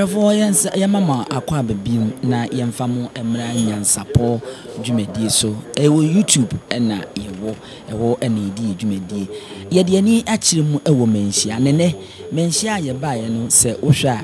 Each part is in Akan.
Ahwɛfoɔ yɛnsa yɛma mo akwaaba bio na yɛmfa mo mmra nyansapɔ dwumadie so. Ɛwɔ YouTube na yɛwɔ, ɛhɔ na yɛdi yɛn dwumadie. Yɛde yɛn ani akyerɛ mu wɔ Manhyia. Na nnɛ Manhyia a yɛbaeɛ no sɛ wohwɛ a,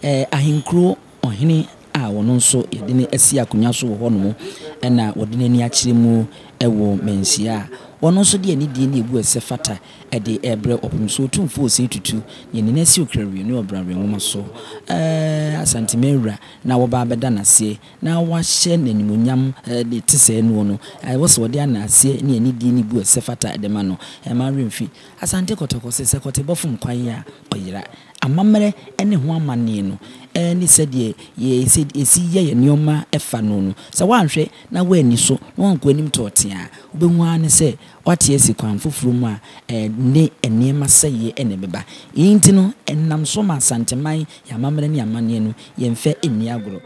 ɛɛ ahenkuro ɔhene a ɔno nso yɛde no asi akonnwa so wɔ hɔnom na wɔde n'ani akyerɛ mu wɔ Manhyia a ɔno nso de anidie ne abu a ɛsɛ fata de rebrɛ ɔpem so Otumfoɔ Osei Tutu ne Nene Asiw Krawie ne Ɔbrawe Nwoma so Asanteman Wura na wɔba abɛda no aseɛ na wɔahyɛ no animuonyam de te sɛɛ noɔ no, ɛwɔ sɛ wɔde anaaseɛ ne anidie ne bu a ɛsɛ fata de ma no. Ɛmma werɛ mfi Asante Kɔtɔkɔ sɛ, sɛ kɔtebɔ fom kwan a, ɔyera. Amammerɛ ne ho amanneɛ no ne sɛdeɛ yɛsi yɛ yɛn nneɛma fa no no, sɛ woanhwɛ na woanni so na woankɔ anim tɔɔtee a, wobɛhu ara ne sɛ woate asi kwan foforɔ mu a ɛde nneɛma sɛeɛ na ɛbɛba. Yei nti no, ɛnam so ma Asanteman, yɛn amammerɛ ne amanneɛ no, yɛmfa nni agorɔ.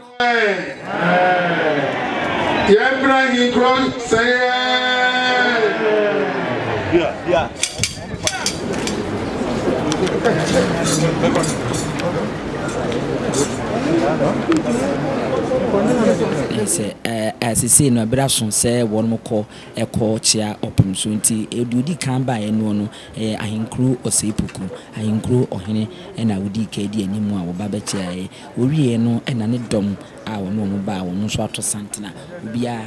Yɛn bra hinkro sɛyɛ. Sɛ ɛɛ sesei no ɛberɛ aso sɛ wɔn kɔ ɛkɔ kyea ɔpem so nti deɛ odi kan baeɛ noɔ no ɛyɛ Ahenkuro Osei Poku, Ahenkuro ɔhene ɛna ɔdii kan di anim a wɔba bɛkyeaeɛ. Wɔwieeɛ no na ne dɔm a wɔne wɔn baa wɔn nso ato santene a obiara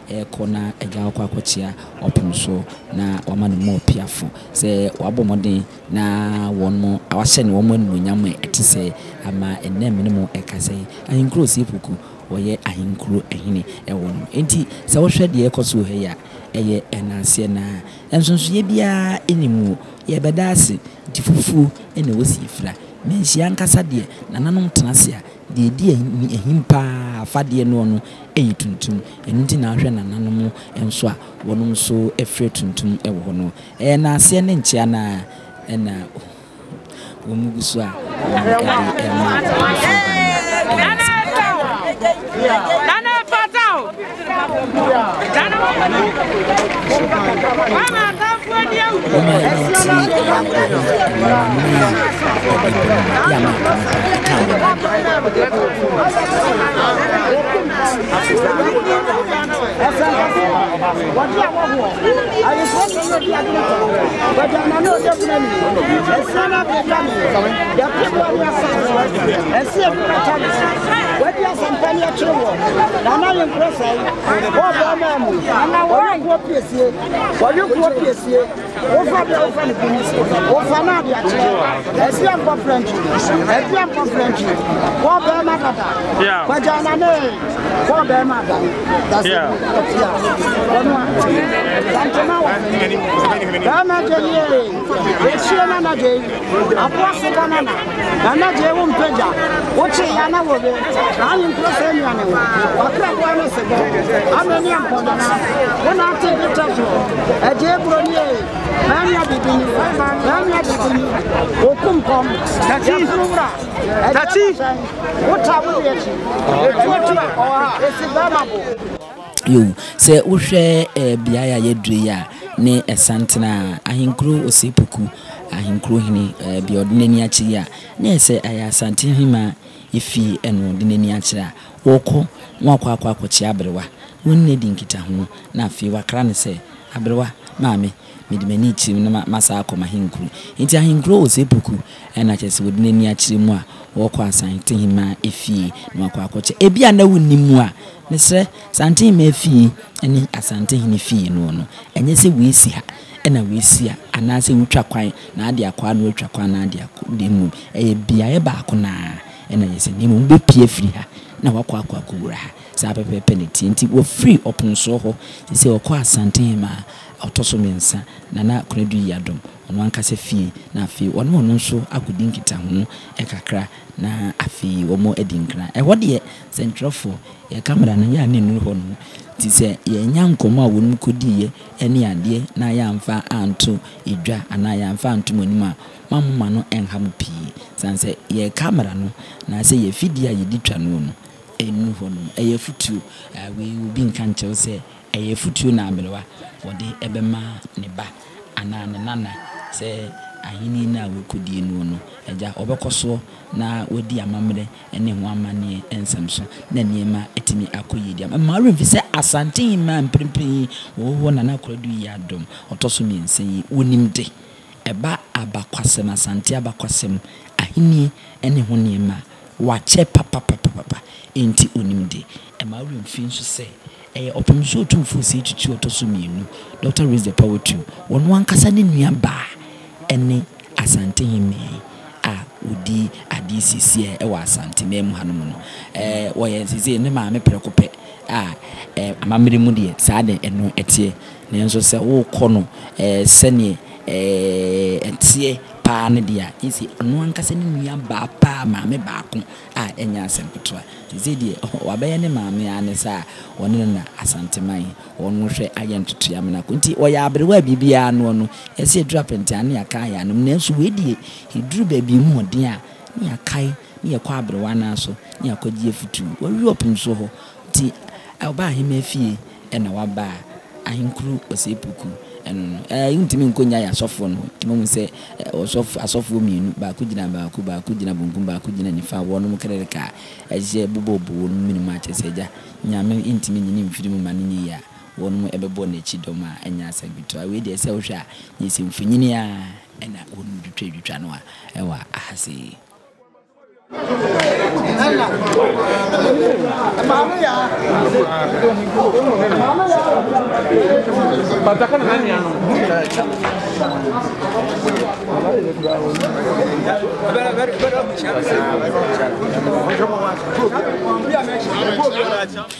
rekɔ na agya akɔ akɔkyea ɔpono so na wama no mu ɔpiafo sɛ wabɔ mmɔden na wɔn wahyɛ ne wɔn animuonyam a ɛte sɛɛ ama ɛnnɛ me ne mo rekasa yi. Ahenkuro Osei-Poku, ɔyɛ ahenkuro hene wɔ no. Enti sɛ wohwɛ deɛ ɛrekɔ so wɔ ha yi a, ɛyɛ ɛnaaseɛ na nsonsonoeɛ biara nni mu. Yɛrebɛda ase nti fufuo na ɛwɔ sɛ yɛfira. Manhyia ankasa deɛ, nananom tena ase a, deɛ ɛdi ahim pa ara afadeɛ noɔ no yɛ tuntum. Ɛno nti na wohwɛ nananom nso a, wɔnom nso frɛ tuntum wɔ hɔ no. Ɛyɛ naaseɛ ne nkyea no ara na wɔn gu so a wɔde rema ɔdomfoɔ ba no ɛyɛ asɛm ketewa koraa. Momma yɛntie ɛho nneɛma a ɛde bɔ mu yɛ ama akoma pa ɛka wɔn. Yo, sɛ wohwɛ eh, beaeɛ a yɛaduru yi a, ne ɛsantena a, Ahenkuro Osei-Poku, Ahenkuro hene, eh, bea ɔde n'ani akyerɛ yi a, na ɛyɛ sɛ ɛyɛ Asante Hemaa efie ɛna ɔde n'ani akyerɛ a, wɔkɔ na wakɔ akɔ akɔkyea aberewa, na wɔne no adi nkitaho, na afei wakra no sɛ, Aberewa, maame, mede m'ani rekyerɛ mu na masan akɔ m'ahenkuro. Enti Ahenkuro Osei-Poku ɛna kyerɛ sɛ wɔde n'ani akyerɛ mu a, wɔkɔ Asante Hemaa efie na wakɔ akɔkyɛ. Ebia na wonnim mu a, mesrɛ, Asante Hemaa fie ne Asante Hene fie noɔ no, ɛnyɛ sɛ wei si ha ɛna wei si ha, anaasɛ wotwa kwan na ade akɔ ha na watwa kwan na ade akɔ, na mmom ɛyɛ beaeɛ baako no ara ɛna ɛyɛ sɛ, na mmom wobɛpue afiri ha na wakɔ akɔ akɔwura ha. Saa pɛpɛɛpɛ na ɛteɛ. Nti wɔfiri Ɔponsoɔ hɔ, seesei wɔkɔ Asante Hemaa a ɔtɔ so mmiɛnsa, Nana Konadu Yiadom, ɔno ankasa fie, na afei ɔne ɔno nso akɔdi nkitaho kakra na afei wɔadi nkra. Ɛhɔ deɛ, sɛntwerɛfoɔ, yɛn camera no, yɛ a na ɛnnuru hɔ nom. Nti sɛ yɛannya nkɔmmɔ a wɔnom kɔdiiɛ ne adeɛ na yɛamfa anto dwa anaa yɛamfa anto mo anim a, mma mo mma no nnha mo pii. Ɛsiane sɛ yɛn camera no, anaasɛ yɛn afidie a yɛde twa noɔ no, ɛnnuru hɔ nom. Ɛyɛ afotuo. Wei obi nka nkyerɛ wo sɛ ɛyɛ afotuo na aberewa wɔde bɛma ne ba anaa ne nana sɛ. ahennie no a wɔrekɔdie noɔ no, Agya, wɔbɛkɔ soɔ na wɔadi amammerɛ ne ho amanneɛ nsɛm so na nneɛma atumi akɔ yie de ama. Mma wo werɛ mfi sɛ Asante Hemmaa mprempren yi wɔwɔ hɔ Nana Kwadu Yiadom ɔtɔ so mmiɛnsa yi, wɔnim de. Ɛba abakwasɛm, Asante abakwasɛm, ahennie ne ho nneɛma a, wakyɛ papapapapa, enti ɔnim de. Mma wo werɛ mfi nso sɛ ɛyɛ Ɔpemsoɔ Otumfoɔ Osei Tutu ɔtɔ so mmienu, Doctor Raise the Power Two, ɔno ankasa ne nua baa ne Asante Hemmee a ɔdi adeɛ seesei wɔ Asanteman mu hanom no. Wɔyɛ seesei ne maame prɛko pɛ a amammerɛ mu deɛ saa na ɛno teɛ. Nanso sɛ worekɔ no sɛdeɛ ɛteɛ paa no deɛ a, gye sɛ ɔno ankasa ne nua baa paa maame baako a ɛnyɛ asɛm ketewa. Seesei deɛ wabɛyɛ ne maame ara ne saa a ɔne no na Asanteman Wɔn hwɛ ayɛ ntotoe amena ko nti ɔyɛ aberewa a biribiara noɔ no yɛse aduru apɛntea ne yɛakae yɛn anom nanso wei deɛ ɛduru baabi emu ɔden a ne yɛakae ne yɛkɔ aberewa no ara so ne yɛakɔgye afutuo wawie ɔpem soɔ hɔ nti ɔba ahemaa fie ɛna waba a ahenkuro ɔsɛepuku ɛno no ɛɛ wontumi nkɔ nyae asɔfoɔ no hɔ nti mohu sɛ ɔsɔfo asɔfoɔ mmienu baako gyina baako baako gyina bonkum baako gyina nifa wɔnom kerereka a ɛhyɛ bobɔbɔ wɔn mene mu akyɛ sɛ agya Nyame ntumi nyi no mfiri mu ma no nyɛ yie a, wɔnom bɛbɔ n'akyi dɔm a ɛnyɛ asɛm ketewa. Wei deɛ sɛ wohwɛ a, nyɛ sɛ mfonyini ara na wɔnom twitwatwitwa no a ɛwɔ aha sei.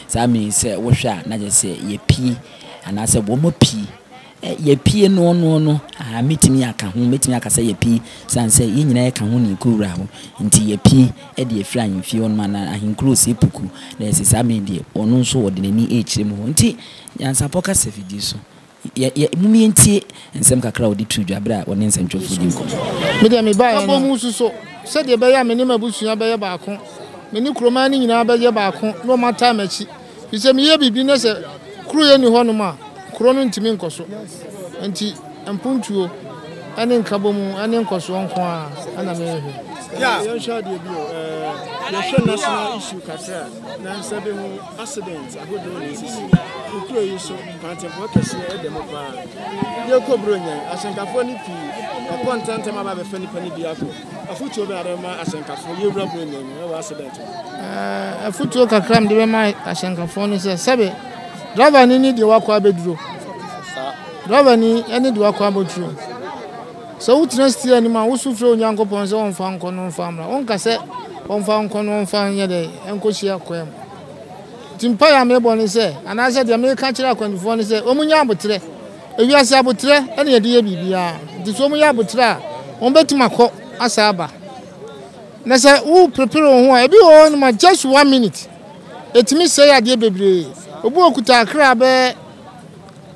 Saa mmere yi sɛ wohwɛ a na kyerɛ sɛ yɛapue anaasɛ wɔapue. Yɛapue noɔ noɔ no, aa mɛtumi aka ho, mɛtumi aka sɛ yɛapue sane sɛ yɛn nyinaa yɛka ho na yɛkɔwura hɔ. Nti yɛapue de afiri ahemfie hɔ nom anaa ahenkuro Osei-Poku. Na ɛsɛ saa mmere yi deɛ ɔno nso ɔde n'ani rekyerɛ mu hɔ. Nti Nyansapɔ kasafidie so Yɛ, yɛ, mom yɛntie nsɛm kakra a ɔde too dwa berɛ a ɔne nsɛntwerɛfoɔ di nkɔmmɔ. Me deɛ mebaeɛ no. Abɔ mu nso sɛdeɛ ɛbɛyɛ a me ne m'abusua bɛyɛ baako, me ne kuroman no nyinaa bɛyɛ baako na wɔataa m'akyi. Ɛfiri sɛ meyɛ biribi na sɛ kuroyɛ nni hɔnom a, kuro no ntumi nkɔ so. Enti mpuntuo ne nkabɔmu ne nkɔsoɔ nko ara na mehwehwɛ. Yɛnhwɛ adeɛ bi o, yɛhwɛ national issue kakra a, na sɛ bɛhu accident ahodoɔ na ɛsisi. Wo kuro yi so kwantempɔn kɛseɛ da mu paa. Yɛkɔ Buronya yi, ahyɛnkafoɔ no pii ɛkɔ ntɛmntɛm aba abɛfa nnipa no bi akɔ. Afotuo bɛn na wode bɛma ahyɛnkafoɔ yɛwura Buronya yi mu ɛwɔ accident ho? Afotuo kakra a mede bɛma ahyɛnkafoɔ ne sɛ, sɛbe driver ni ne deɛ wakɔ abɛduro. Driver ni ne deɛ wakɔ abɛduro. Sɛ wotena steer no mu a, wosu frɛ Onyankopɔn sɛ ɔmfa nkɔ na ɔmfa mmra. Wonka sɛ ɔmfa nkɔ na ɔmfa nyɛ dɛn nkɔhyia kwan mu. Nti mpaeɛ a mebɔ ne sɛ, anaasɛ deɛ meka kyerɛ akwantufoɔ ne sɛ, wɔnyɛ aboterɛ. Ewiase aboterɛ na yɛde yɛ biribiara. Nti sɛ wɔyɛ aboterɛ a, wɔbɛtumi akɔ asa aba. Na sɛ woprepere wo ho a, ebi wɔ hɔ nom a just one minute, ɛtumi sɛe adeɛ bebree. Obi wɔ kuta akra bɛyɛ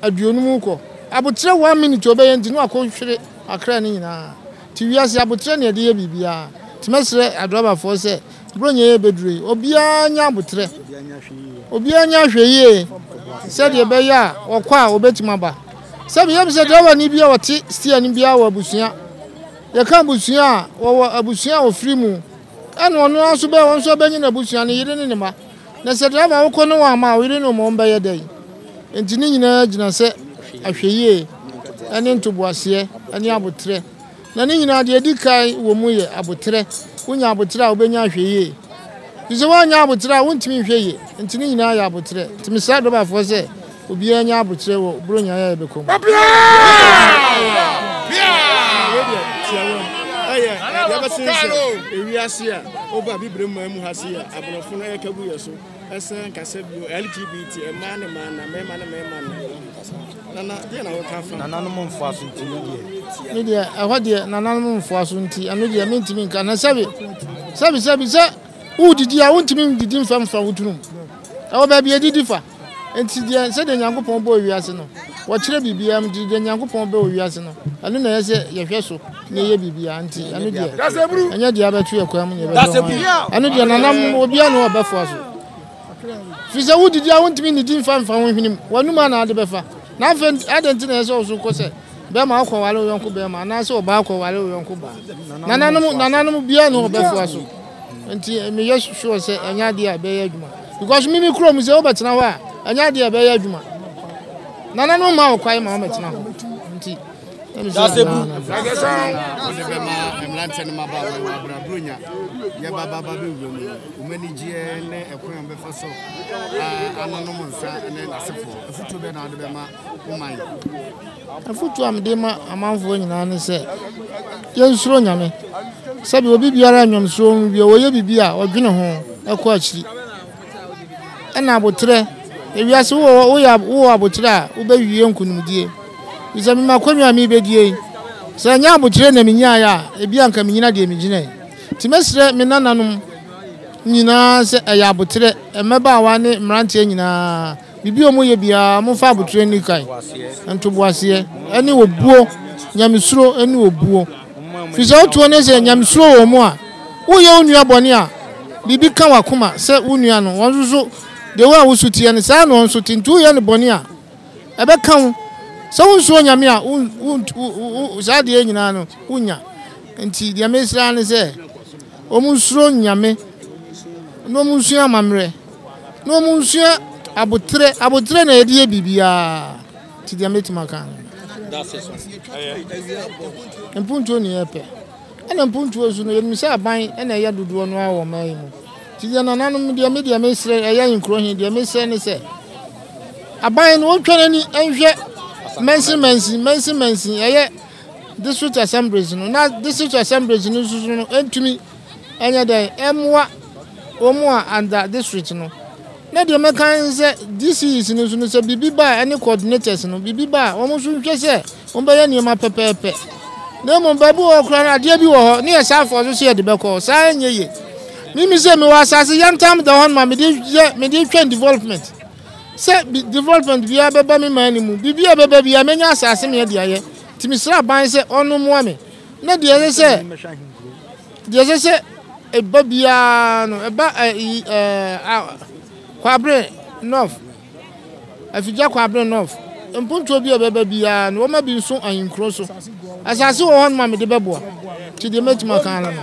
aduonum rekɔ. Aboterɛ one minute a ɔbɛyɛ nti na wakɔhwere akra no nyinaa. Nti wiase aboterɛ na yɛde yɛ biribiara. Nti mɛsrɛ adrɔbafoɔ sɛ, Buronya yi rebɛduru yi, obiara nyɛ aboterɛ, obiara nyɛ ahwɛyie sɛdeɛ ɛbɛyɛ a ɔkɔ a ɔbɛtumi aba. Sɛbi yɛm sɛ driver ni bi a ɔte steer no biara wɔ abusua. Yɛka abusua a, wɔwɔ abusua a ɔfiri mu. Ɛna ɔno ara nso bɛ, ɔno nso bɛnye n'abusua, ne yere ne ne mma. Na sɛ driver wokɔ ne wɔn ama a, wo yere ne wɔn bɛyɛ dɛn? Nti ne nyinaa gyina sɛ ahwɛyie ne ntoboaseɛ ne aboterɛ. Na ne nyinaa deɛ ɛdi kan wɔ mu yɛ aboterɛ. Wonya aboterɛ a wobɛnya ahwɛyie. Nti sɛ woannya aboterɛ a wontumi nhwɛ yie. Nti ne nyinaa yɛ aboterɛ. Nti mesrɛ adɔbafoɔ sɛ obiara nya aboterɛ wɔ Buronya yi a yɛbɛkɔ mu. Wei deɛ tiawa mu ɛyɛ deɛ ɛbɛte ne sɛ ewiase a woba abibire man mu ha sei a aborɔfo no ɛreka gu yɛ so ɛsɛ nkasa bio LGBT mmaa ne mmaa nna mmarima ne mmarima nna Nana, deɛ na woka fa? Nananom mfoa so nti, me deɛ. Me deɛ, ɛhɔ deɛ, nananom mfoa so nti, ɛno deɛ mentumi nka. Na sɛbi, sɛbi, sɛbi, sɛ wodidi a, wontumi ndidi mfa mfa wo turum. Ɛwɔ baabi edidi fa. Nti deɛ, sɛdeɛ Nyankopɔn bɔɔ wiase no, wɔkyerɛ biribiara mu, nti deɛ Nyankopɔn bɔɔ wiase no, ɛno na ɛyɛ sɛ yɛhwɛ so na yɛyɛ biribiara. Nti ɛno deɛ, ɛnyɛ deɛ abɛto yɛ kwan mu na yɛbɛhwɛ ho ayɛ. Ɛno deɛ, nananom, obiara ne ɔbɛfoa so. Firi sɛ wodidi a wontumi nnidi mfa mfa wo hwenem, w'anom a na ade bɛfa. Na afei adɛn nti na ɛsɛ sɛ wo so kɔ sɛ Bɛrima wokɔware wo yɔnko bɛrima anaasɛ ɔbaa kɔware wo yɔnko baa. Nananom nananom biara ne ɔbɛfoa so. Nti meyɛ sure sɛ ɛnyɛ adeɛ a ɛbɛyɛ adwuma. Because me me kurom sɛ wobɛtena hɔ a ɛnyɛ adeɛ a ɛbɛyɛ adwuma. Nananom ma wo kwan ma wobɛtena hɔ. Nti Wode bɛma mmeranteɛ no mmabaawa wɔ abrabronya yɛba baba bɛwura mu yi, wɔn anigyeɛ ne ɛkwan a wɔbɛfa so anonom nsa ne n'asefoɔ. Afotuo bɛn na wode bɛma wo man? Afotuo a mede ma amanfoɔ nyinaa ne sɛ yɛnsuro Nyame. Sɛbi obi biara nnwomsuro ho bi ɔyɛ biribi a ɔdwene ho ɛkɔ akyiri. Ɛna aboterɛ, ewiase wowɔ woyɛ wowɔ aboterɛ a wobɛwie nkonimdie. Fisɛ me m'akonnwa a merebɛdie yi, sɛ ɛnyɛ aboterɛ na menyaeɛ a, ebi anka menyina deɛ megyina yi. Nti mɛsrɛ me nananom nyinaa sɛ ɛyɛ aboterɛ, mmabaawa ne mmeranteɛ nyinaa, biribi a wɔyɛ biara momfa aboterɛ nni kan, ntoboaseɛ ne obuo, nyamesuro ne obuo. Firi sɛ wotoɔ ne sɛ nyamesuro wɔ mu a, woyɛ wo nua bɔne a, biribi ka w'akoma sɛ wo nua no, wɔn nso so, deɛ wo a wo so teɛ no, saa na wɔn nso te, nti woyɛ no bɔne a, ɛbɛka wo. Sɛ wonsuro Nyame a, wo, wo, wo, saa adeɛ nyinaa no, wonnya. Nti deɛ mesrɛ ara ne sɛ, wɔn nsuro Nyame, na wɔn nsua amammerɛ, na wɔn nsua aboterɛ. Aboterɛ na yɛde yɛ biribiara. Nti deɛ mɛtumi aka no. Mpuntuo ne yɛpɛ. Ɛna mpuntuo nso no, yɛnim sɛ aban na ɛyɛ dodoɔ no ara wɔ ɔman yi mu. Nti deɛ nananom deɛ me deɛ mesrɛ ɛyɛ nkuro he deɛ mesrɛ ne sɛ aban no wɔntwa n'ani nhwɛ mansin mansin mansin mansin ɛyɛ district assemblies no na district assemblies no nso so no ɛntumi ɛnyɛ dɛn ɛmmoa wɔn a under district no. Na deɛ mɛka ne sɛ DCEs no nso no sɛ biribi ba a ɛne coordinators no biribi ba a wɔn nso nhwɛ sɛ wɔbɛyɛ nneɛma pɛpɛɛpɛ. Na mmom baabi wɔ hɔ koraa no adeɛ bi wɔ hɔ ne yɛ saa afɔ so sɛ yɛde bɛkɔ hɔ saa ɛnyɛ yie. Mimi sɛ mewɔ asase yantam da hɔ no ma mede yɛ mede twɛn development sɛ development biara bɛba me man no mu biribi a ɛbɛba biara mɛnya asase me de ayɛ nti mesrɛ aban sɛ ɔno mmoa me na deɛ ɛsɛ sɛ Deɛ ɛsɛ sɛ ɛba biara no, ɛba ɛyi ɛɛ Kwabre North, Afigya Kwabre North. Mpuntuo bi a ɛbɛba biara no, wɔma bi nso ahenkuro so. Asase wɔ hɔ nom a mede bɛboa. Nti deɛ mɛtumi aka ara no.